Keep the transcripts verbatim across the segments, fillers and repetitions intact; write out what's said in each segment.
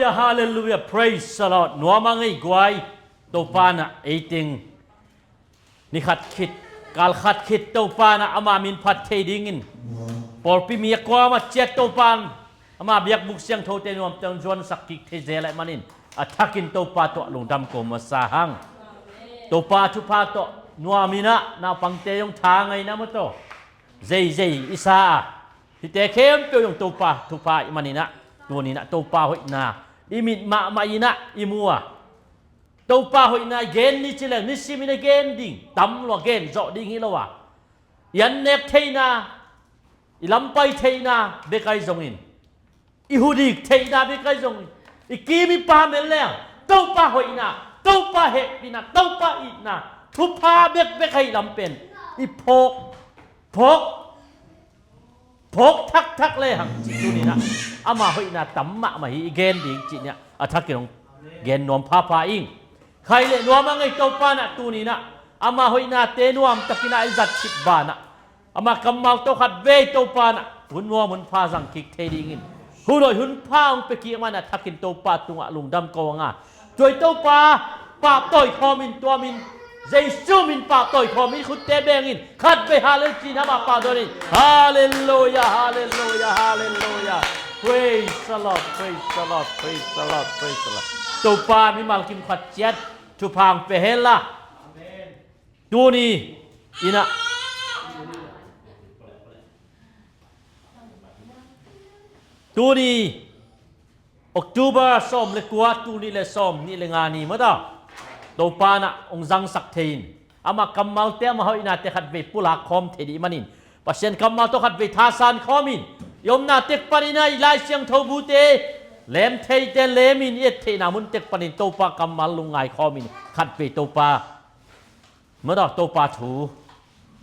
Hallelujah, hallelujah, praise the Lord. Nuam a ngei guai, Topa na ei teng ni khat khit, kal khat khit Topa na ama min phat thei dingin pawlpi mi a kuamah ciat Topa ama biakbuk siangthote nuamte hong zuansak kik thei zel ahih manin a thakin Topa tawh lungdam ko masa hang. Topa thupha tawh nuam in ah naupangte zong tha ngaihna maw tawh zeizei i sa a, hihte khempeuh zong Topa thupha ahih manin ah tuni in ah Topa hoihna i mit mahmah in ah i mu a, Topa hoihna i gen ni ci leng nisimin a gen ding, tam lo a gen zawh ding hi lo a, i annek theihna, i lampai theihna bek ahi zongin, i hudik theihna bek ahi zongin, i kim i pam en leng Topa hoihna, Topa hehpihna, Topa itna, thupha bekbek ahih lam pen i phawk, phawk phawk thakthak le hang ci tuni in ah ama hoihna tam mahmah hi i gen ding cih in ah a thakin hong gen nuam phapha ing. Khai le nuam a ngei Topa in ah tuni in ah ama hoihnate nuam takin ah i zat khit banah ama kammal tawh khat vei Topa in ah hun nuam hun pha zang kik thei dingin hun hoih hun pha hong pia kik man a thakin Topa tungah lungdam ko hang a, tua i Topa pahtawi khawmin tuamin Jesu min pahtawi khawmin khutte bengin khat vei hallelujah ci-in amah pahtawi in. Hallelujah, hallelujah, hallelujah. Praise the Lord, praise the Lord, praise the Lord, praise the Lord. Topa mimal kim khat ciat thupha hong pia hen la. Tuni in ah tuni October sawm le kua, tul nih le sawm nih le nga ni mata Topa in ah hong zangsak thei in, ama kammalte, ama hoihnate khat vei pulak khawm thei dih manin Pasian kammal tawh khat vei thasan khawmin i omna tek panin ah i Lai Siangtho bute lem theite lemin i et theihna mun tek panin Topa kammal lungngai khawmin khat vei Topa Mata Topa thu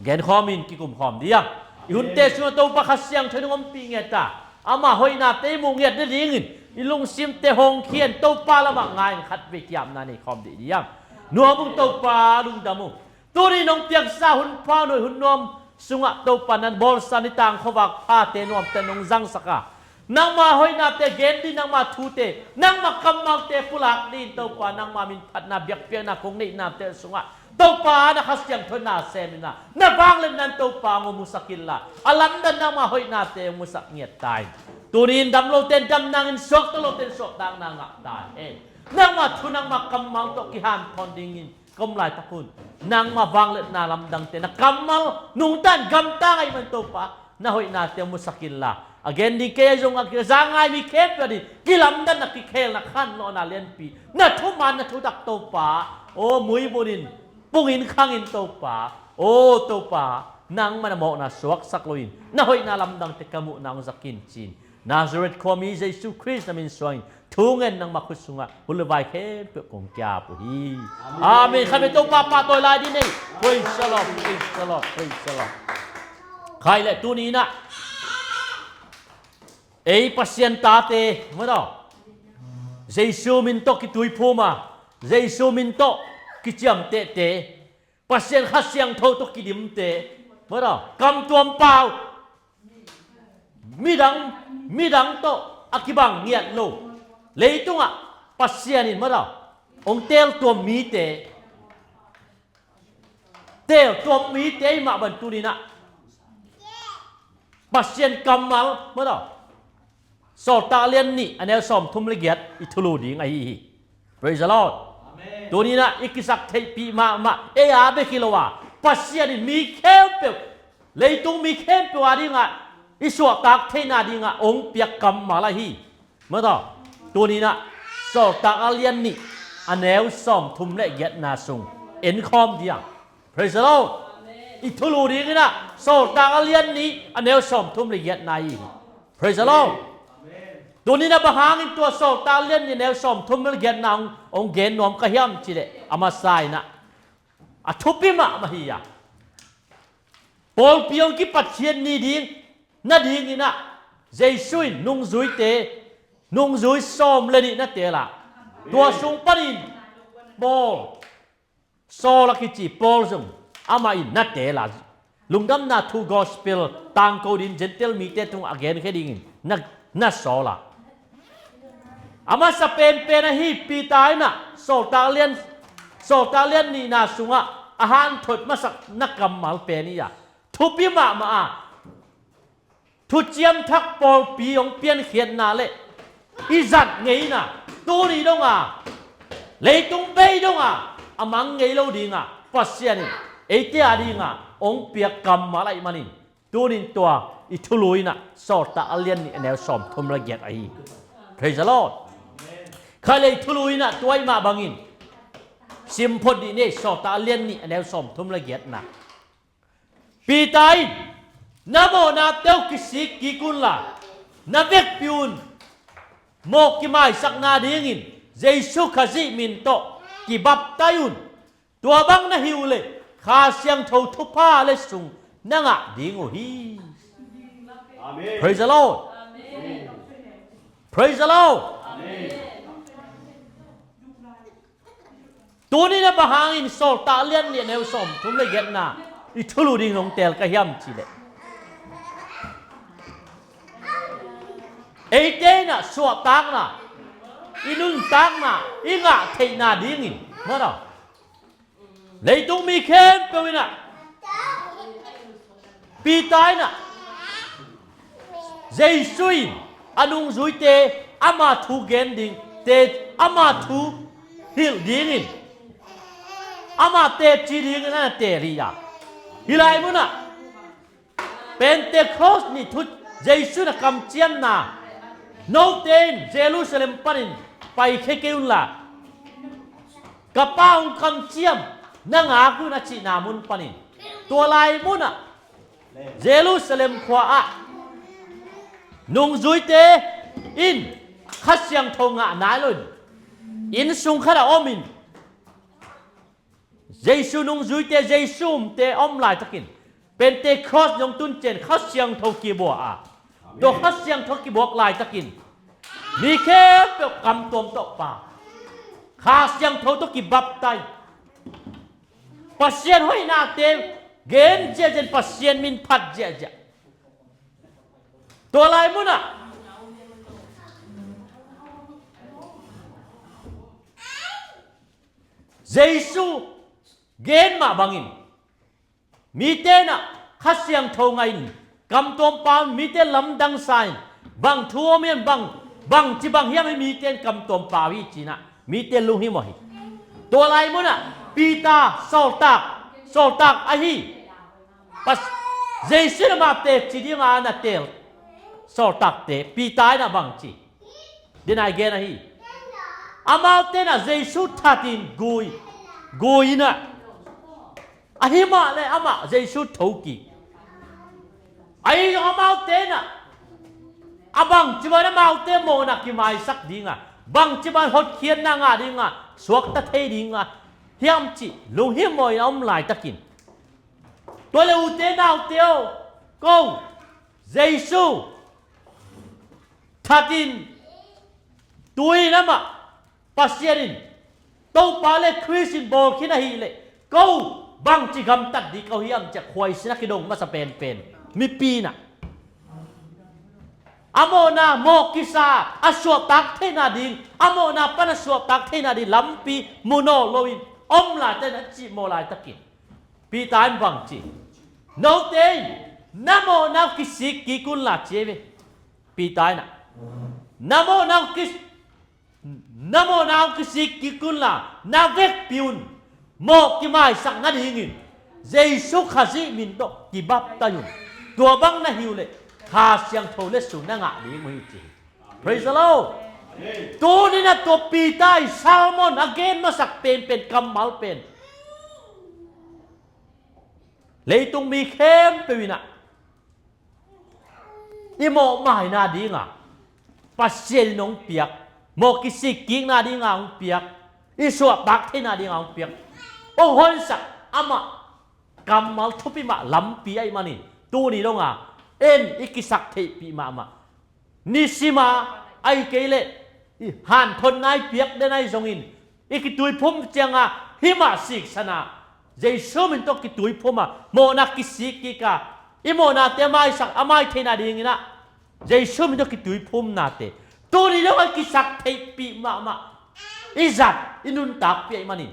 gen khawmin kikum khawm dih a. I hunte sungah Topa Kha Siangtho in hong ompih ngiat a, ama hoihnate i muh ngiat nadingin i lungsimte hong khian Topa lamah ngai-in khat vei kiamna nei khawm dih dih a. Nuam ung Topa, lungdam ung. Tuni nong piaksa hun pha, hun hoih, hun nuam sungah Topa na bawlsa nitang khuavak phate nuamte nong zangsak a, nangma hoihnate gen dih, nangma thute, nangma kammalte pulak dih in Topa, nangma min phatna biakpiakna kong neihnate sungah Topa na Kha Siangtho na sem in ah na vangliatna in Topa hong musak inla, a lamdang nangma hoihnate hong musak ngiat ta in. Tuni in dam lote in dam nang in, suakta lote in suaktakna ngah ta hen. Nangma thu nangma kammal tawh kihanthawn dingin ka om laitak hun nangma vangliatna lamdangte na kammal nungta in gamta ahih man Topa na hoihnate hong musak inla, a gen ding kei a zong a kizangai mi khempeuh a ding kilamdanna, kikhelna, khanlawhna lianpi, na thuman na thutak Topa aw muibun in, pungin khangin Topa aw Topa nangma na mawhna suaksak loin na hoihna lamdangte ka muhna hong zak in ci-in Nazareth khuami Jesu Khrist na min suangin thu ngen nangma khut sungah hun le vai khempeuh kong kiap uh hi. Amen. Khat vei Topa pahtawi lai dih ni. Praise the Lord, praise the Lord, praise the Lord. Khai le tuni in ah ei Pasian tate mata Jesu min tawh kituiphum a, Jesu min tawh kiciamtehte, Pasian Kha Siangtho tawh kidimte mata kamtuam pau, midang, midang tawh a kibang ngiat lo, leitungah Pasian in mata hong teeltuam mite, teeltuam mite i mah bang tuni in ah Pasian kammal mata Sawltak a lian nih a neu sawmthum le giat i thulu ding ahi hi. Praise the Lord. Amen. Tuni in ah i kisaktheihpih mahmah ei a bek hi lo a, Pasian in mi khempeuh, leitung mi khempeuh a dingah i suahtak theihna dingah hong piak kammal ahi. Mata tuni in ah Sawltak a lian nih a neu sawmthum le giatna sung en khawm ding. Praise the Lord. I thulu ding in ah Sawltak a lian nih a neu sawmthum le giatna hi. Praise the Lord. Tuni in ah bang hangin tua Sawltak a lian nih a neu sawmthum le giatna hong, hong gen nuam ka hiam cih leh, a masa in ah a thupi mahmah hi a, pawlpi hong kipat khiat ni ding nading in ah Jesu in nungzuite, nungzui sawm le nih na teel a, tua sung panin Paul, Saul a kici Paul zong amah in na teel a, lungdamna thu gospel tangko ding Gentile mite tungah a genkhia dingin na, na sawl a. A masa penpen ahi Peter in ah Sawltak lian, Sawltak lian nihna sungah a hanthot masak na kammal pen hi a, thupi mahmah a, thuciam thak pawlpi hong piankhiatna le i zat ngeina, tuni donga leitung bei donga a mang ngei lo dinga Pasian in eite a dinga hong piak kammal ahih manin, tunin tua i thulu in ah Sawltak a lian nih a neu sawmthum le giat ahi. Praise the Lord. Khailei thulu in ah tua i mah bangin simphot dih nei, Sawltak a lian nih a neu sawmthum le giatna. Peter in, na mawhnate uh kisik kik unla, na vekpi un mawh kimaisakna dingin Jesu Khazih min tawh kibaptai un. Tua bang na hi uh leh Kha Siangtho thupha le sung na ngah ding uh hi. Amen. Praise the Lord. Amen. Praise the Lord. Amen. Tuni na bang hangin Sawltak lian nih a neu sawmthum le giatna i thulu ding nong teel ka hiam cih leh, eite in ah suahtakna, i nuntakna i ngah theihna dingin, maw, leitung mi khempeuh in ah Peter in ah Jesu in a nungzuite ama thu gen ding, te ama thu hilh dingin ama teci dingin a na teel hi a, hih lai munah Pentecost ni thu Jesu in a kamciamna, note in Jerusalem panin paikhia kei unla, ka Pa hong kamciam na ngak un a cihna mun panin, tua lai munah Jerusalem khua ah nungzuite in Kha Siangtho ngah nai loin, inn sung khat ah omin, Jesu nungzuite, Jesu umte a om laitakin, Pentecost ni hong tun ciang Kha Siangtho kibuak a, tua Kha Siangtho kibuak laitakin mi khempeuh kam tuam tawh pau, Kha Siangtho tawh kibaptai, Pasian hoihnate gen ziahziah, Pasian min phat ziahziah. Tua lai munah Jesu gen mah bangin mite in ah Kha Siangtho ngah in, kam tuam pau in, mite lamdang sa in, bang thu om hiam, bang, bangci bang hiam hi, mite in kam tuam pau hi ci-in ah mite lunghimawh hi. Tua lai munah Peter, sawltak, sawltak ahi Pas-, Jesu in amah teci dinga a na teel sawltakte, Peter in ah bangci, den a i gen ahi. Amaute in ah Jesu thatin gui, gui in ah, ahi mah leh amah Jesu thokik. Ahi zong amaute in ah a bangci bang amaute mawhna kimaisak dinga, bangci bang hotkhiatna ngah dinga, suakta thei dinga hiam cih lunghimawh in a om laitakin, tua leh ute naute aw, ko Jesu thatin tui in amah Pasian in, Topa le Khrist in bawl khin ahih leh ko bangci gamtat ding ko hiam ci-a khuaisin a kidong masa penpen mipi in ah, a mawhna mawh kisa, a suahtak theihna ding, a mawhna pan a suahtak theihna ding lampi mu nawn loin om laitakin, a cihmawh laitakin Peter in bangci, note in na mawhna uh kisik kik unla ci hi ve. Peter in ah na mawhna uh kis-, na mawhna uh kisik kik unla, na vekpi un mawh kimaisak nadingin Jesu Khazih min tawh kibaptai un. Tua bang na hi uh leh Kha Siangtho le sung na ngah ding uh hi ci hi. Praise the Lord. Tuni in ah tua Peter in sermon a gen masak penpen kammal pen leitung mi khempeuh in ah i mawhmaina dinga Pasian in hong piak, mawh kisik kikna dinga hong piak, i suahtak theihna dinga hong piak, hong honsak amah kammal thupi mah lampi ahih manin, tuni donga en i kisak theihpih mahmah. Nisima ahih kei leh i hanthotna i piak den ahi zongin, i kituiphum cianga hih mah siksana, Jesu min tawh kituiphuma mawhna kisik kika, i mawhnate a maisak, a mai theihna dingin ah Jesu min tawh kituiphumnate, Tuni dong a kisaktheihpih mahmah i zat i nuntakpih ahih manin,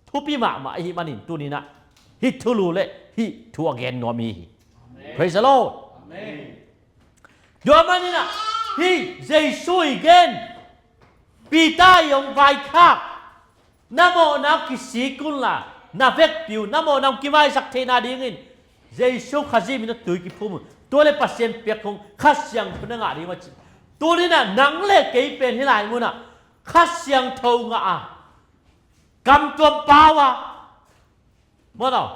thupi mahmah ahih manin, tuni-in ah hih thulu le hih thu a gen nuam i hi. Praise the Lord. Tua manin ah hih Jesu i gen, Peter i hong vaikhak, na mawhna kisik unla, na vekpi un, na mawhna hong kimaisak theihna dingin Jesu Khazih min tawh tui kiphum un. Tua le Pasian piak hong Kha Siangtho na ngah ding uh a ci. Tuni-in ah nang le kei pen hih lai munah Kha Siangtho ngah a, kam tuam pau a, maw,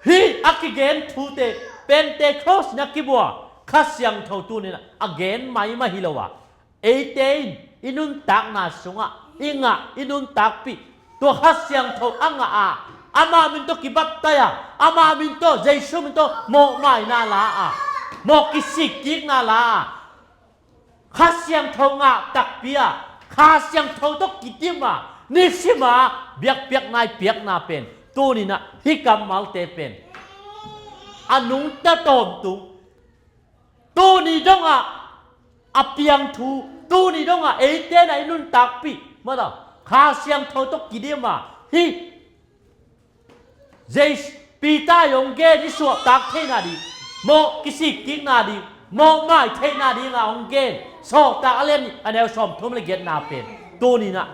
hih a kigen thute Pentecost na kibua Kha Siangtho tuni-in ah a gen maimah hi lo a, eite in i nuntakna sungah i ngah, i nuntakpih, tua Kha Siangtho a ngah a, ama min tawh kibaptai a, ama min tawh, Jesu min tawh mawhmaina la a, mawh kisikkikna la a, Kha Siangtho ngah takpi a, Kha Siangtho tawh kidim a, nisim a biakpiakna i piakna pen, tuni-in ah hih kammalte pen a nungta tawntung, tuni dongah a piang thu, tuni dongah eite in ah i nuntakpih, maw, Kha Siangtho tawh kidim a, hih Jesu, Peter i hong gen i suahtak theihna ding, mawh kisikkikna ding, mawhmai theihna ding a hong gen, Sawltak a lian nih a neu sawmthum le giatna pen, tuni-in ah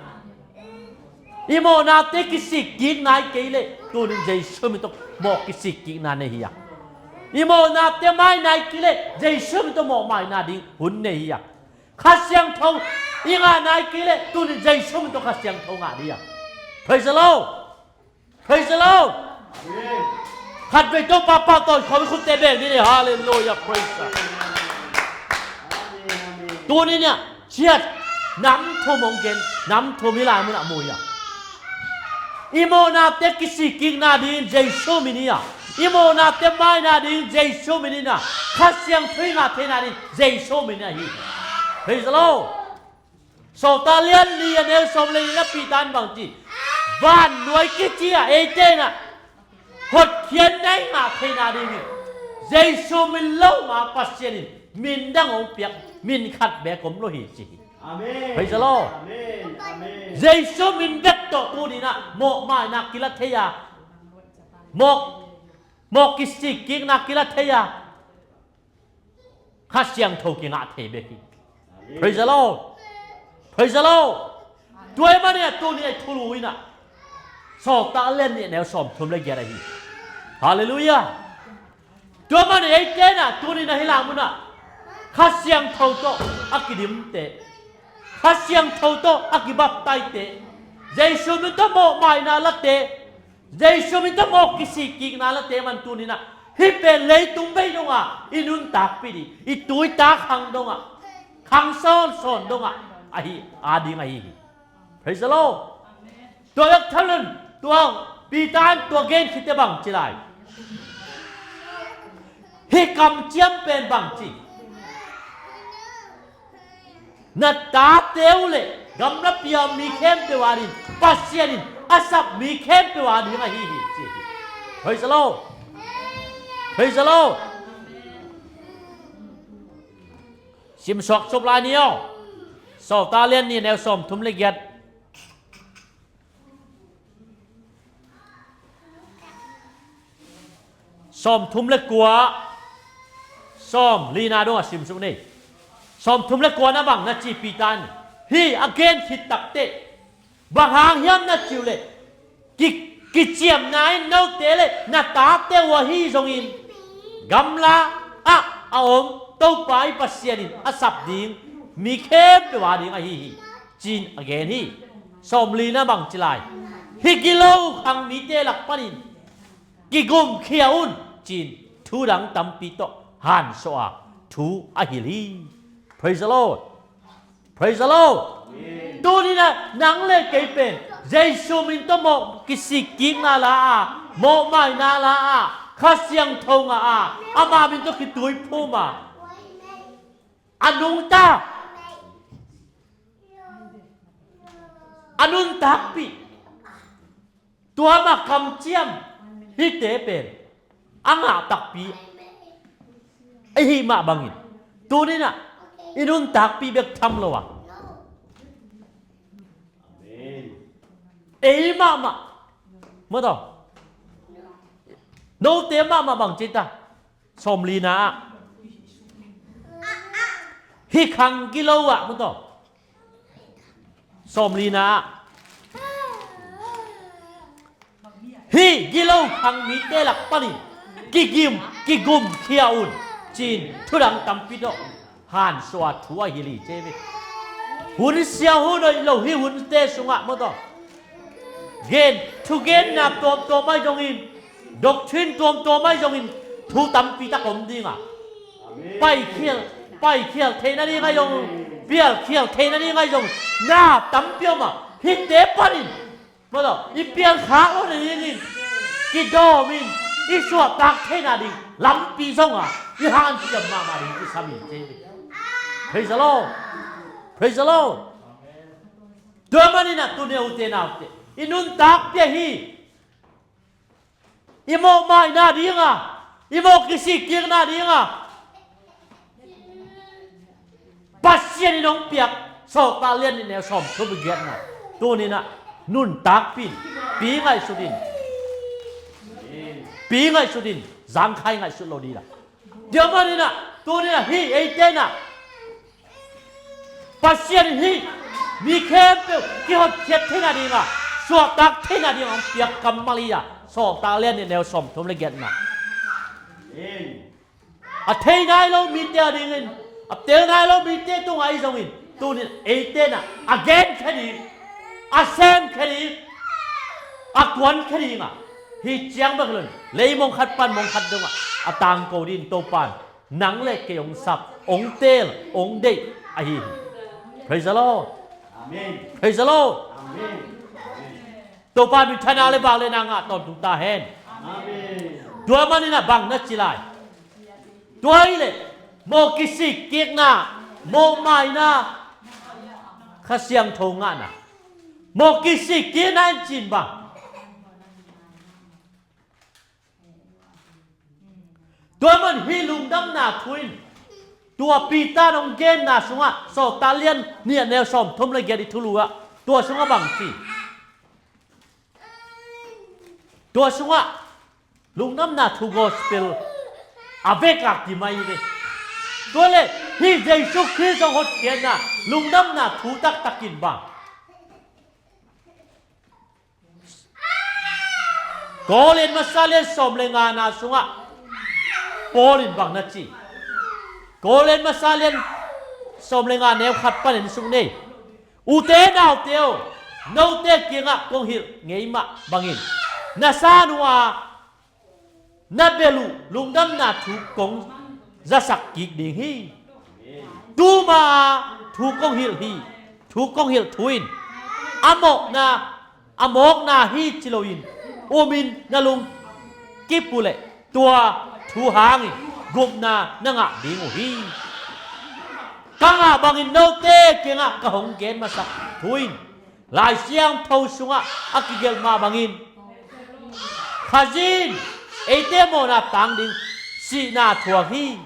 i mawhnate kisikkik nai kei leh, tuni-in Jesu min tawh mawh kisikkikna nei hi a. I mawhnate mai nai kei leh, Jesu min tawh mawhmaina ding hun nei hi a. Kha Siangtho i ngah nai kei leh, tuni-in Jesu min tawh Kha Siangtho ngah ding hi a. Praise the Lord. Praise the Lord. Khatvei Topa pahtawi khawm i khutte beng ni. Hallelujah. Praise the Lord. Tuni-in ah ciat nam thum hong gen, nam thum hih lai munah mu hi a. I mawhnate kisikkikna dingin Jesu min hi a, i mawhnate maina dingin Jesu min hi a, Kha Siangtho i ngah theihna dingin Jesu min hi a hi. Praise the Lord. Sawltak lian nih a neu sawm le nih na Peter in bang ci, vannuai kici a eite in ah hotkhiatna i ngah theihna dingin Jesu min lo ma Pasian in min dang hong piak, min khat beek om lo hi ci hi. Amen. Praise the Lord. Amen. Amen. Jesu min bek tawh tuni-in ah mawhmaina kila thei a, mawh, mawh kisikkikna kila thei a, Kha Siangtho kingah thei bek hi. Praise the Lord. Praise the Lord. Tua ahih manin ah tuni-in ah i thulu in ah Sawltak lian nih a neu sawmthum le giat ahi. Hallelujah. Tua ahih manin eite in ah tuni-in ah hih lai munah Kha Siangtho tawh a kidimte, Kha Siangtho tawh a kibaptaite, Jesu min tawh mawhmaina late, Jesu min tawh mawh kisikkikna late man tuni-in ah hih pen leitung bei dongah i nuntakpih ding, i tu i ta khang dongah, khang sawnsawn dongah ahi, a ding ahi hi. Praise the Lord. Tua bek tham lo-in tua Peter in tua gen khitte bang ci lai. Hih kamciam pen bang ci, na tate uh le gamlapi a om mi khempeuh a dingin Pasian in a sap mi khempeuh a ding ahi hi ci hi. Praise the Lord. Praise the Lord. Simsuak sup lai ni aw. Sawltak lian nih a neu sawmthum le giat. Sawmthum le kua, sawmlina dong a simsuk ni. Sawmthum le kua na bang na ci Peter in, hih a gen khit takteh, bang hang hiam na cih uh leh, ki, kiciamna in note le na tate uh ahi zongin, gamla ah a om Topa i Pasian in a sap ding mi khempeuh a ding ahi hi, ci-in a gen hi. Sawmlina bang ci lai. Hih gilo khang mite lak panin kigumkhia un, ci-in thu dang tampi tawh hansuah a thu a hilh hi. Praise the Lord. Praise the Lord. Tuni-in ah nang le kei pen Jesu min tawh mawh kisikkikna la a, mawhmaina la a, Kha Siangtho ngah a, ama min tawh kituiphum a, a nungta, a nuntakpih, tua mah kamciam hihte pen a ngah takpi ahih mah bangin, tuni-in ah i nuntakpih bek tham lo a, Ei mahmah. Maw taw. Note mahmah bang ci ta. Sawmlina ah. Hih khang gilo ah, maw taw. Sawmlina ah. Hih gilo khang mite lak panin kigim, kigum khia un, ci-in thudang tampi tawh hansuah thu a hilh hi ci hi. Hun sia hun hoih lo hih hunte sungah, maw taw. Gen, thugenna tuamtuam ahi zongin, doctrine tuamtuam ahi zongin, thu tampi tak om ding a. Paikhial, paikhial theih nading ahi zong, pialkhial theih nading ahi zong, na tampi om a, hihte panin, maw taw, i piankhak lo nadingin, kidawmin, i suahtak theih nading lampi zong a, i hanciam mahmah ding kisam hi ci hi. Praise the Lord. Praise the Lord. Tua manin ah tuni a ute naute, i nuntakpih ahi, i mawhmaina ding a, i mawh kisikkikna ding a, Pasian in hong piak Sawltak lian nih neu sawmthum le giatna, tuni-in ah nuntakpih in, pi ngaihsut in, pi ngaihsut in, zangkhai ngaihsut lo ding a. Tua manin ah tuni-in ah hih eite in ah Pasian in hih mi khempeuh kihotkhiat theih nading a, suahtak theih nading a hong piak kammal hi a, Sawltak lian nih neu sawmthum le giatna. A thei nai lo mite adingin, a tel nai lo mite tungah ahi zongin, tuni-in eite in ah a genkhia ding, a semkhia ding, a kuankhia ding a, hih ciang bek lo in, lei mong khat pan mong khat dongah a tangko dingin Topa in nang le kei hong sap, hong teel, hong deih ahi hi. Praise the Lord. Amen. Praise the Lord. Amen. Topa minthanna le vak le na ngah tawntung ta hen. Amen. Tua manin ah bang na ci lai? Tua hi leh mawh kisikkikna, mawhmaina, Kha Siangtho ngahna, mawh kisikkikna in cih bang? Tua man hih lungdamna thu in, tua Peter in hong genna sungah, Sawltak lian nih a neu sawmthum le giat i thulu ah, tua sungah bang ci? Tua sungah lungdamna thu gospel a vek a kimai ve. Tua le hih Jesu Khrist hong hotkhiatna lungdamna thu taktak in bang? Korin masa lian sawm le ngana sungah Paul in bang na ci? Korin masa lian sawm le nga neu khat panin suk ni. Ute naute aw, note kiangah kong hilh ngei mah bangin na san uh a, na bel uh lungdamna thu kong zasak kik ding hi. Tuma thu kong hilh hi, thu kong hilh thu in a mawkna, a mawkna hi ci loin umin na lungkip uh leh tua thu hangin gupna na ngah ding uh hi. Ka ngah bangin note kiangah ka hong gen masak thu in Lai Siangtho sungah a kigelh mah bangin Khazih in eite mawhna tang ding sihna thuak hi.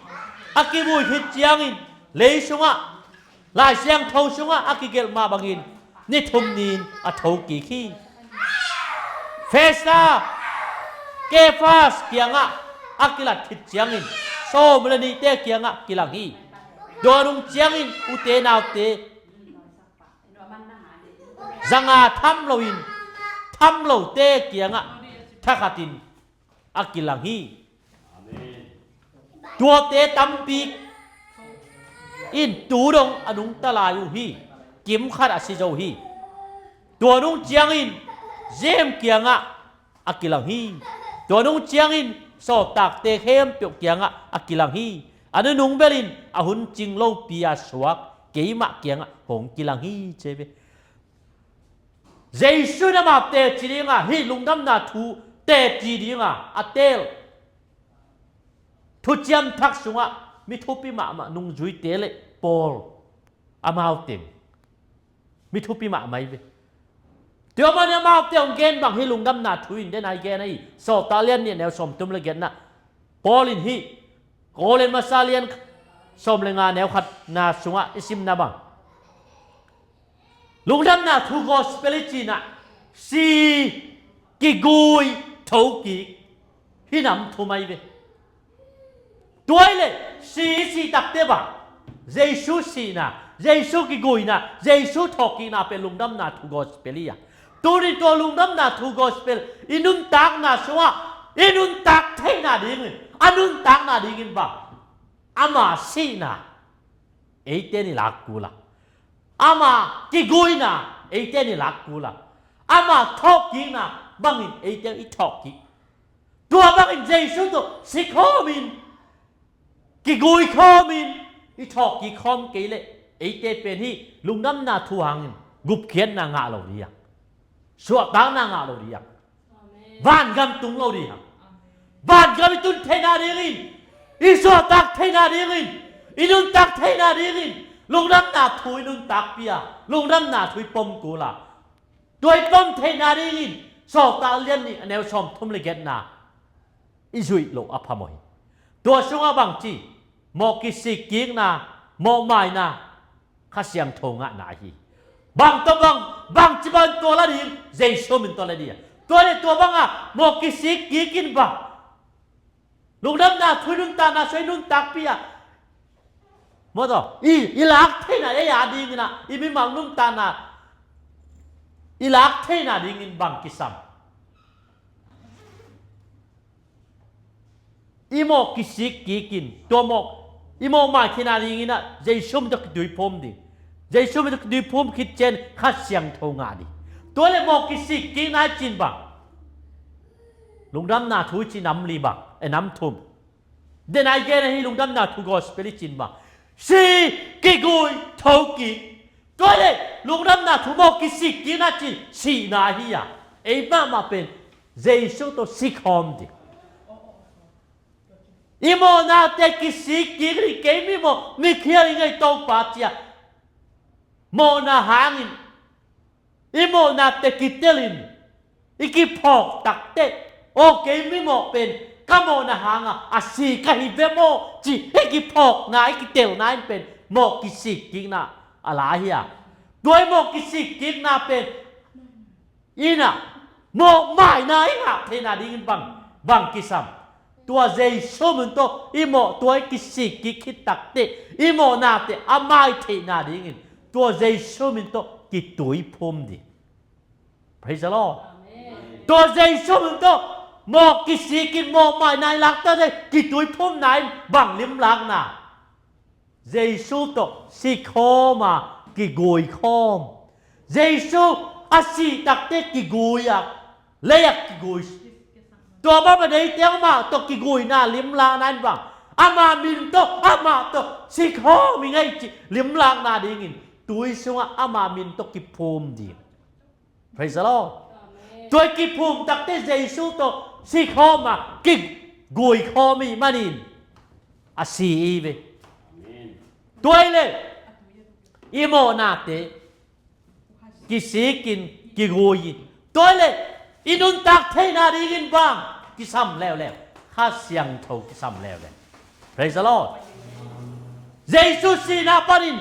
A kivui khit ciangin lei sungah, Lai Siangtho sungah a kigelh mah bangin ni thum ni-in a thokik hi. Festo, Kefas kiangah a kilat khit ciangin sawm le nihte kiangah kilang hi. Tua nung ciangin ute naute zanga tham loin tham lote kiangah thakhatin a kilang hi. Tuate tampi in tu dong a nungta lai uh hi. Kim khat a si zo hi. Tua nung ciangin James kiangah a kilang hi. Tua nung ciangin sawltakte khempeuh kiangah a kilang hi. A nunung belin a hun cing lopi a suak keimah kiangah hong kilang hi ci hi ve. Jesu in amau teci dinga hih lungdamna thu teci dinga a teel thuciam thak sungah mi thupi mahmah nungzuite le Paul amau teng mi thupi mahmah hi ve. Tua manin amaute hong gen bang hih lungdamna thu in den a i gen ahi. Sawltak lian nih neu sawmthum le giatna Paul in hih Korin masa lian sawm le nga neu khatna sungah i simna bang lungdamna thu gospel i cihna Si, kigui, thokik. Hih nam thum ahi ve. Tua ahih leh si i sih takte bang, Jesu sihna, Jesu kiguina, Jesu thawhkikna pen lungdamna thu gospel hi a. Tuni tua lungdamna thu gospel i nuntakna sungah i nuntak theihna dingin, a nuntakna dingin bang, ama sihna eite in i lak kul a, ama kiguina eite in i lak kul a, ama thawhkikna bangin eite i thawhkik. Tua bangin Jesu tawh si khawmin, kigui khawmin, i thawhkik khawm kei leh eite pen hih lungdamna thu hangin gupkhiatna ngah lo ding a, suahtakna ngah lo ding a, vangam tung lo ding a, vangam i tun theihna dingin, i suahtak theihna dingin, i nuntak theihna dingin lungdamna thu i nuntakpih a, lungdamna thu i pom kul a, tua i pom theihna dingin Sawltak lian nih a neu sawmthum le giatna i zuih loh a phamawh hi. Tua sungah bangci, mawh kisikkikna, mawhmaina, Kha Siangtho ngahna ahi. Bang tawh bang, bangci bang tua la ding, Jesu min tawh la ding a. Tua le tua bangah mawh kisikkik in bang, lungdamna thu i nuntakna sungah i nuntakpih a, maw taw, i, i lak theihna, ei a dingin ah, i mimal nuntakna i lak theihna dingin bang kisam? I mawh kisikkik in, tua mawh, i mawhmai theihna dingin ah Jesu min tawh kituiphum ding. Jesu min tawh kituiphum khit ciang Kha Siangtho ngah ding. Tua le mawh kisikkikna i cih bang, lungdamna thu i cih nam li bang, e, nam thum. Den a i gen ahi lungdamna thu gospel i cih bang, si, kigui, thokik. Tua le lungdamna thu mawh kisikkikna cih sihna ahi a, ei mahmah pen Jesu tawh si khawm ding. I mawhnate kisikkik ding, kei mi mawh, mikhial hi ing ei Topa ci a, mawhna hangin i mawhnate kitelin i kiphawk takteh, aw, kei mi mawh pen ka mawhna hangah a si ka hi ve maw ci i kiphawkna, i kitelna in pen mawh kisikkikna a la hi a. Tua i mawh kisikkikna pen in ah mawhmaina i ngah theihna dingin bang, bang kisam? Tua Jesu min tawh i mawh, tua i kisikkik khit takteh i mawhnate a mai theihna dingin tua Jesu min tawh kituiphum ding. Praise the Lord. Amen. Tua Jesu min tawh mawh kisikin mawhmaina i lak takteh kituiphumna in bang limlakna? Jesu tawh si khawm a, kigui khawm. Jesu a sih takteh kigui a, lei ah kigui. Tua bang a deite amah tawh kiguina limlakna in bang, ama min tawh, amah tawh si khawm ing ei cih limlakna dingin tui sungah ama min tawh kiphum ding. Praise the Lord. Amen. Tua i kiphum takteh Jesu tawh si khawm a, kigui khawm i hih manin a si i hi ve. Amen. Tua ahih leh i mawhnate kisikin, kigui in, tua ahih leh i nuntak theihna dingin bang kisam leuleu? Kha Siangtho kisam leuleu. Praise the Lord. Jesu sihna panin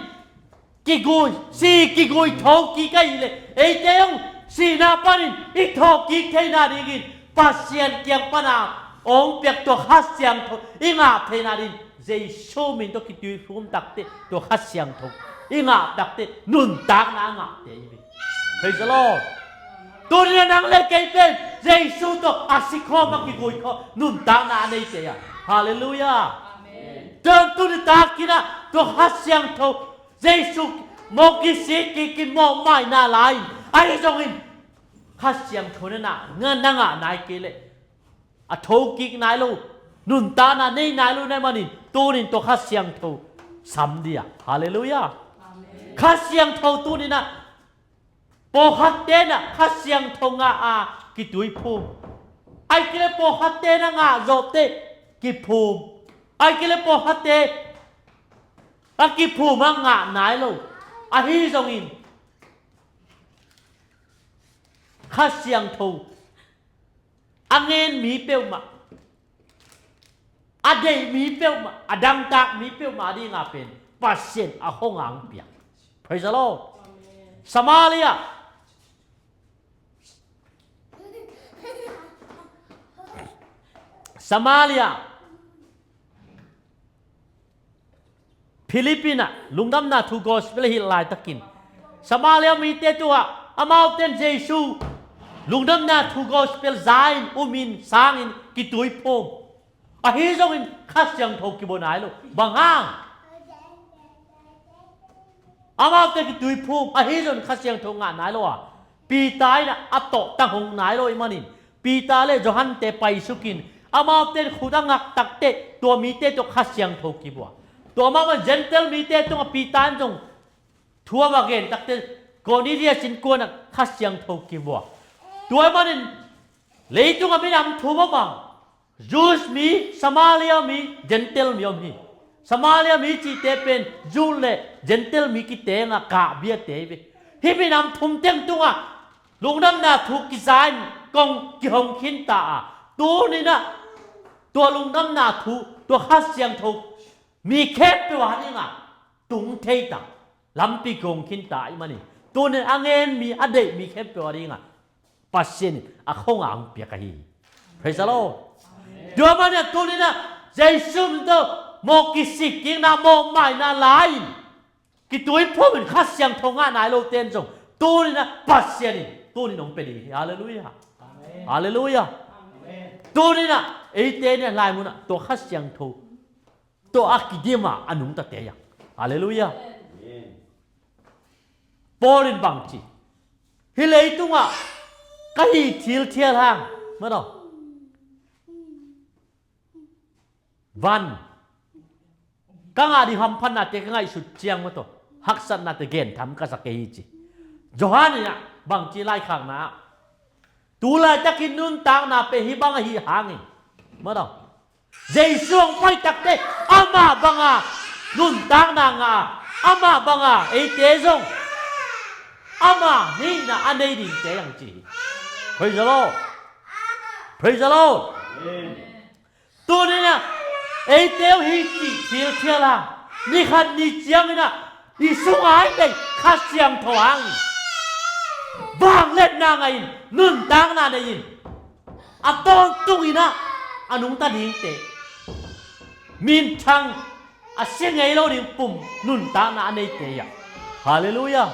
kigui, si, kigui, thokik ahih leh, eite hong sihna panin i thawhkik theihna dingin Pasian kiang pana hong piak tua Kha Siangtho i ngah theihna dingin Jesu min tawh kituiphum takteh tua Kha Siangtho i ngah takteh nuntakna a ngahte i hi. Praise the Lord. Tuni-in ah nang le kei pen Jesu tawh a si khawm a, kigui khawm nuntakna a neite a. Halleluiah. Amen. Tua tuni takin ah tua Kha Siangtho, Jesu mawh kisikkik in mawhmaina la in, ahi zongin Kha Siangtho na ngah, na ngah nai kei leh a thokik nai lo, nuntakna nei nai lo na hih manin tuni-in tua Kha Siangtho sam dih a. Halleluiah. Amen. Kha Siangtho tuni-in ah pawlkhatte in ah Kha Siangtho ngah a kituiphum. Ahih kei leh pawlkhatte in ah ngah zawh teh kiphum. Ahih kei leh pawlkhatte a kiphum a ngah nai lo. Ahi zongin Kha Siangtho a ngen mi peuhmah, a deih mi peuhmah, a dangtak mi peuhmah a dingah pen Pasian a hong a hong piak. Praise the Lord. Amen. Samaria, Samaria, Philippi ah lungdamna thu gospel a hilh laitakin Samaria mite tungah amaute in Jesu lungdamna thu gospel za-in, umin, sangin kituiphum. Ahi zongin Kha Siangtho kibawl nai lo. Bang hang? Amaute kituiphum, ahi zongin Kha Siangtho ngah nai lo a, Peter in a tawhtang hong nai lo ahih manin, Peter le Johan-te paisukin amaute in khut a ngak takteh tua mite tawh Kha Siangtho kibawl. Tua mah bangin Gentile mite tungah Peter in zong thu a va gen takteh Cornelius innkuan ah Kha Siangtho kibawl. Tua ahih manin leitungah minam thum a om a, Jews mi, Samaria mi, Gentile mi om hi. Samaria mi cihte pen Jew le Gentile mi kiteng a, kahbiate hi ve. Hih minam thum teng tungah lungdamna thu kiza-in kong kihong khinta a, tuni-in ah tua lungdamna thu, tua Kha Siangtho mi khempeuh a dingah tung thei ta, lampi kong khinta ahih manin, tuni-in a ngen mi, a deih mi khempeuh a dingah Pasian in a khong a hong piak ahi hi. Praise the Lord. Tua manin tuni-in ah Jesu min tawh mawh kisikkikna, mawhmaina la-in kituiphum in Kha Siangtho ngah nai lote in zong tuni-in ah Pasian in tuni-in hong pia ding hi. Halleluiah. Halleluiah. Tuni-in ah eite in ah lai munah tua Kha Siangtho tawh a kidim a a nungtate hi hang. Halleluiah. Paul in bang ci? Hih leitungah ka hih thil thial hang, maw, van ka ngah ding hamphatnate ka ngaihsut ciang, maw, haksatnate gentham ka sa kei hi, ci. Johan in ah bang ci laikhakna ah, tu laitakin nuntakna pen hih bang ahih hangin, maw, Jesu hong pai takteh amah banga nuntakna ngah a, amah banga eite zong amah hihna a nei dingte hi hang, ci hi. Praise the Lord. Praise the Lord. Tuni-in ah eite uh hih cih thil thial a, ni khat ni ciangin ah i sungah a deih Kha Siangtho hangin vangliatna ngahin, nuntakna nei-in, a tawntungin ah a nungta dingte, minthang, a si ngei lo ding pum nuntakna a neite hi hang. Halleluiah.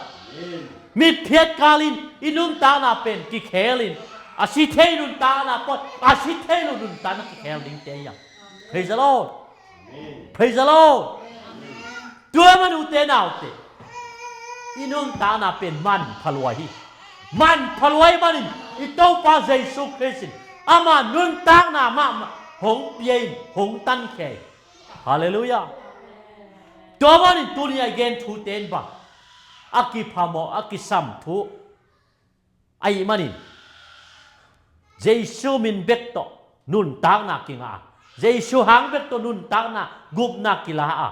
Mitphiat kalin i nuntakna pen kikhelin, a si thei nuntakna pan a si thei lo nuntakna kikhel dingte hi hang. Praise the Lord. Praise the Lord. Tua manin ute naute, i nuntakna pen manpha lua hi. Manpha lua ahih manin i Topa Jesu Khrist in ama nuntakna mahmah hong pia-in hong tankhia hi. Halleluiah. Tua manin tuni a i gen thute in bang, a kiphamawh, a kisam thu ahih manin, Jesu min bek tawh nuntakna kingah a, Jesu hang bek tawh nuntakna, gupna kila a,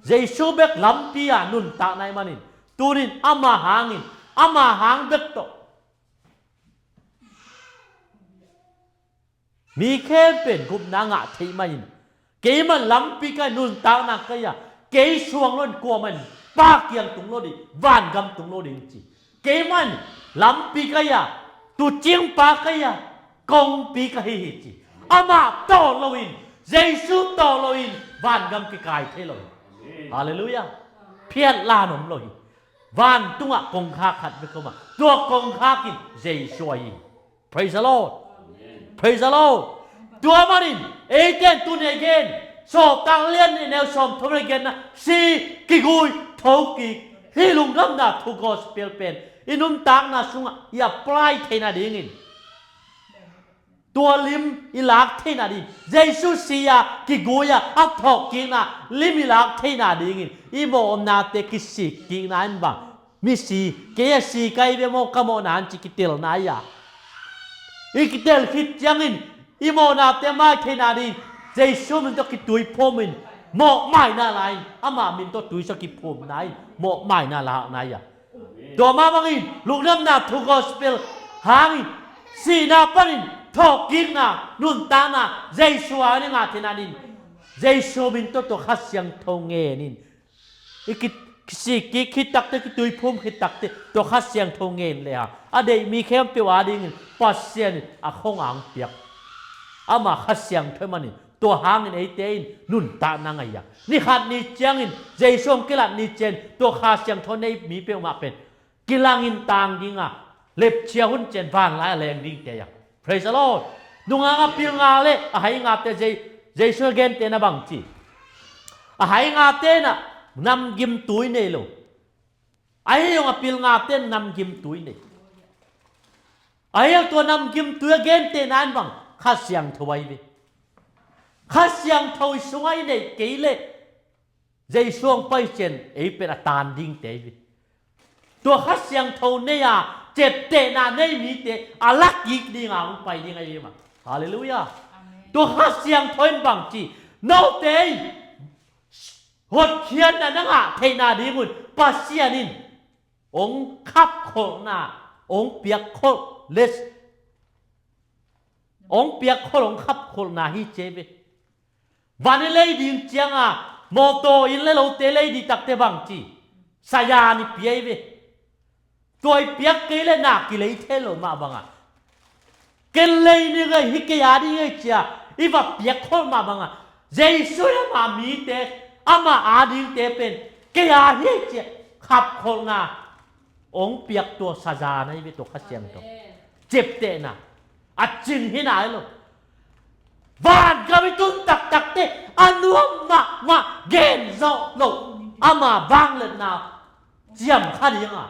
Jesu bek lampi a nuntakna ahih manin, tuni-in ama hangin, ama hang bek tawh mi khempeuh in gupna ngah theih manin, keimah in lampi ka hi, nuntakna ka hi a, kei suang lo-in kuamah in Pa kiang tung lo ding, vangam tung lo ding, ci. Keimah in lampi ka hi a, tuucingpa ka hi a, kongpi ka hi hi, ci. Amah tawh lo-in, Jesu tawh lo-in vangam kikai thei lo hi. Halleluiah. Phiatla om lo hi. Vantungah kongkhak khat bek om a, tua kongkhak in Jesu ahi hi. Praise the Lord. Praise the Lord. Tua manin eite in tuni a i gen, Sawltak lian nih neu sawmthum le genna, si, kigui, thokik, hih lungdamna thu gospel pen i nuntakna sungah i apply theihna dingin, tua lim i lak theihna ding, Jesu si a, kigui a, a thawhkikna lim i lak theihna dingin, i mawhnate kisikkikna in bang, misi, kei a si ka hi ve maw, ka mawhna in ci kitelna hi a, i kitel khit ciangin i mawhnate mai theihna ding, Jesu min tawh kituiphum in, mawhmaina la-in, ama min tawh tuisa kiphumna in mawhmaina lakna hi a. Tua mah bangin lungdamna thu gospel hangin sihna panin thawhkikna, nuntakna Jesu a i ngah theihna ding, Jesu min tawh tua Kha Siangtho ngen in, i ki, kisikkik khit takteh, kituiphum khit takteh tua Kha Siangtho ngen le a, a deih mi khempeuh a dingin Pasian in a khong a hong piak, ama Kha Siangtho ahih manin tua hangin eite in nuntakna ngah a, ni khat ni ciangin Jesu hong kilat ni ciangin tua Kha Siangtho nei mi peuhmah pen kilangin tang ding a, lepchia hun ciang vanlai a leng dingte a. Praise the Lord. Nungak a pilna le a haina te Jei-, Jesu a gente na bang ci? A haina te na namgimtui nei lo. Ahi zong a pilna te namgimtui nei. Ahi zong tua namgimtui a gente na in bang Kha Siangtho ahi ve. Kha Siangtho i sungah i neih kei leh Jesu hong pai ciang ei pen a tan dingte hi ve. Tua Kha Siangtho nei a, ciaptehna nei mite a lak kik ding a hong pai ding ahi ve maw. Halleluiah. Amen. Tua Kha Siangtho in bang ci? Note in hotkhiatna na ngah theihna ding un Pasian in hong khapkholhna, hong piakkholh, les, hong piakkholh, hong khapkholhna hi ci hi ve. Van i lei ding ciang a, mawtaw, inn le lote lei ding tak teh bang ci? Saza i pia hi ve. Tua i piak kei leh na kilei thei lo mah bang a, ken lei ning ei, hih kei a ding ei ci a i va piakkholh mah bang a, Jesu in ama mite, ama a dingte pen kei a hi ei ci a khapkholhna hong piak tua saza na hi ve, tua Kha Siangtho. Amen. Ciaptehna. A cing hi nai lo. Vangam i tun taktak teh a nuam mahmah, gen zawh loh, ama vangliatna ciam kha ding a,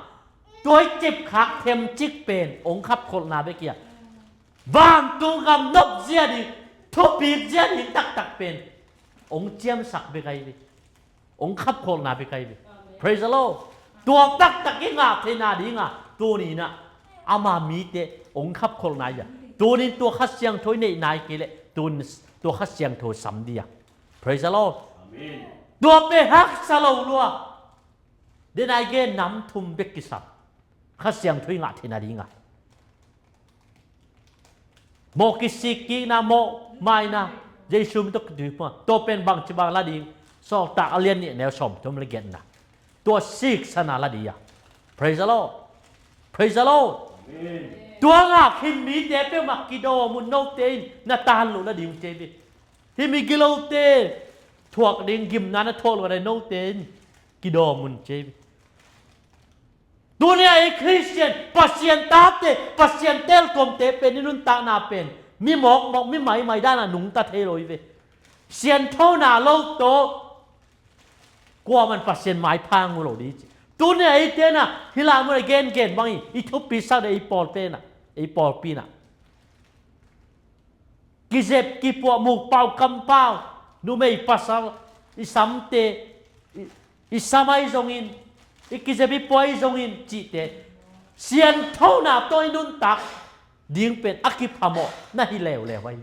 tua i cipkhak themcik pen hong khapkholhna bek hi a, vantung gam nop zia ding, thupit zia ding taktak pen hong ciamsak bek ahi ve. Hong khapkholhna bek ahi ve. Amen. Praise the Lord. Tua taktak i ngah theihna ding a, tuni in ah ama mite hong khapkholhna hi a, tuni in tua Kha Siangtho i neihna hi kei leh tuni in tua Kha Siangtho sam ding a. Praise the Lord. Amen. Tua pen haksa lo lua. Denai gen nam thum bek kisam. Kha Siangtho i ngah theihna ding a, mawh kisik kikna, mawh maina, Jesu min tawh kitui pua. Tua pen bangci bang la ding? Sawltak a lian nih a neu sawmthum le giatna. Tua siksana la ding a. Praise the Lord. Praise the Lord. Amen. Tua ngah khin mite peuhmah kidawm un, note in na tan loh la ding ci hi ve. Hih migilote thuak ding gimna na thuak loh a, note in kidawm un ci hi ve. Tuni a ei Khristian, Pasian tate, Pasian teltuamte pen i nuntakna pen mi mawkmawk, mi maimai dan a nungta thei lo hi ve. Sianthona lo tawh kuaman Pasian maipha ngah lo ding ci. Tuni a eite in ah hih lai mun a gengen bangin i thupisak ding, ei pawlpi in ah, ei pawlpi in ah kizep kipuah, mukpau kampau, numei pasal, i samte, i, i sam ahi zongin, i kizep i puah ahi zongin cihte, sianthona tawh i nuntak ding pen a kiphamawh na hi leuleu ahi.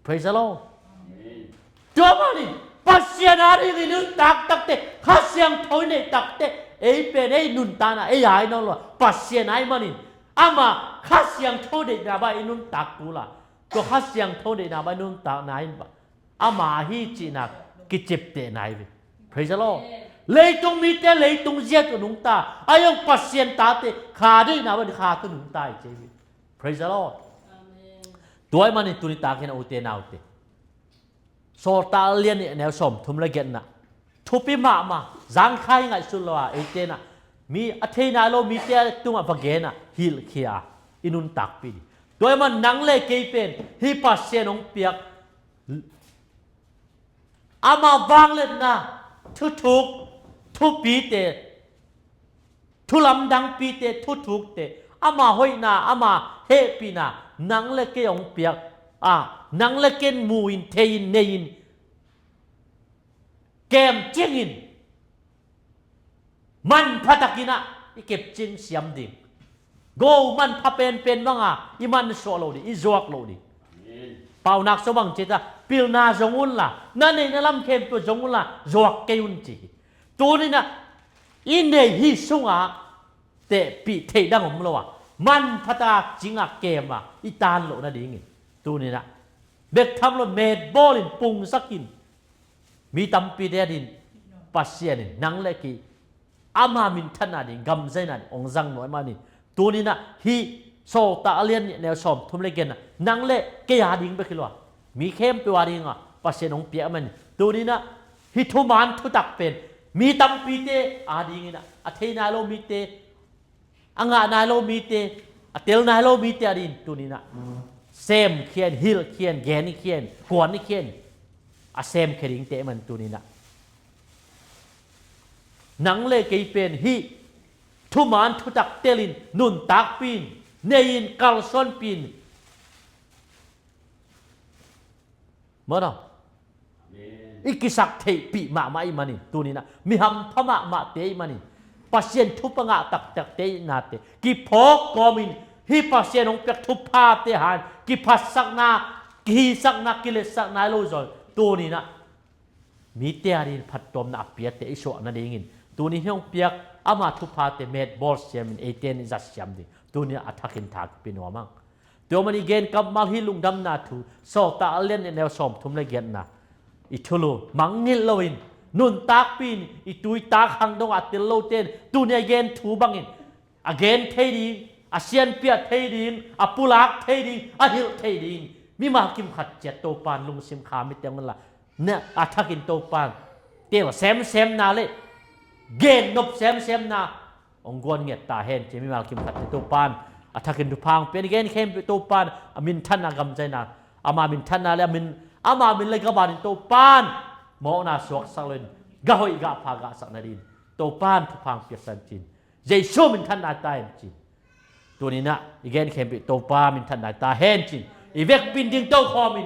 Praise the Lord. Amen. Tua manin Pasian a ding i nuntak takteh, Kha Siangtho i neih takteh, ei pen ei nuntakna ei a hi nawn lo a, Pasian ahih manin ama Kha Siangtho deihna bang i nuntak kul a, tua Kha Siangtho deihna bang i nuntakna in bang ama ahi cihna kiciaptehna hi ve. Praise the Lord. Leitung mite leitung zia tawh nungta, ahi zong Pasian tate Kha deihna bang Kha tawh nungta hi ci hi ve. Praise the Lord. Amen. Tua ahih manin tuni takin a ute naute, Sawltak a lian nih a neu sawmthum le giatna thupi mahmah, zangkhai ngaihsut lo a, eite in ah mi a thei nai lo mite tungah va gen a, hilhkhia a, i nuntakpih ding. Tua ahih manin nang le kei pen hih Pasian hong piak ama vangliatna, thuthuk, thupite, thulamdangpite, thuthukte, ama hoihna, ama hehpihna nang le kei hong piak a, nang le kei in mu in, thei in, nei in, kemcing in, manpha takin ah i kepcing siam ding. Go manpha penpen bang a i mansuah loh ding, i zuak loh ding. Amen. Paunak sung bang ci ta, pilna zong unla, na neih na lam khempeuh zong unla, zuak kei un ci hi. Tuni in ah i neih hih sungah tehpih theih dang om lo a, manpha takin ah kem a i tan loh nadingin, tuni in ah bek tham lo, metbawl in, pungsak in, mi tampite adingin Pasian in nang le kei ama minthanna ding, gamzaina ding hong zang nuam ahih manin, tuni in ah hih Sawltak a lian nih a neu sawmthum le giatna nang le kei a ding bek hi lo a, Mi khempeuh a dingah Pasian hong piak man. Tuninah hih thuman thutak pen mi tampite a dinginah a thei nai lo mite, a ngah nai lo mite, a tel nai lo mite a dingin tuninah semkhian, hilhkhian, genkhian, kuankhian a semkhia dingte man tuninah. Nang le kei pen hih thuman thutak telin nuntakpiin, neiin, kalsuanpiin. Maw, i kisak theihpih mahmah ih manin tuninah mi hampha mahmahte ih manin Pasian thupha ngah taktakte ih nate kiphawk kawmin hih Pasian hong piak thuphate han kiphatsakna, kihisakna, kiletsakna ih lo zaw tuninah mite a dingin phattuamna a piate i suah nadingin tuni hih hong piak ama thuphate metbawl siamin eite in i zat siam ding. Tuni a thakin tha kipi nuam ang. Tua man i gen kammal hih lungdamna thu Sawltak a lian nih neu sawmthum le giatna i thulu mangngilh loin nuntakpiin i tuitak hang dongah a tel lote in tuni a i gen thu bangin a gen thei ding, a sianpiah thei ding, a pulak thei ding, a hilh thei ding mimal kimkhat ciat Topan lungsim kha mi teng unla na a thakin Topan tel semsemna le gen nop semsemna hong guan ngiat ta hen ci mimal kimkhat ciat Topan a thakin thupha hong pia ni. Gen khempeuh Topan a minthanna gamzaina, ama minthanna le a min, ama min le gam a dingin Topan mawhna suaksak loin gah hoih gah pha gahsak nadingin Topan thupha hong piaksan cin. Jesu minthanna ta hen cin. Tuninah i gen khempeuh Topa minthanna ta hen cin. I vekpi in dingto khawmin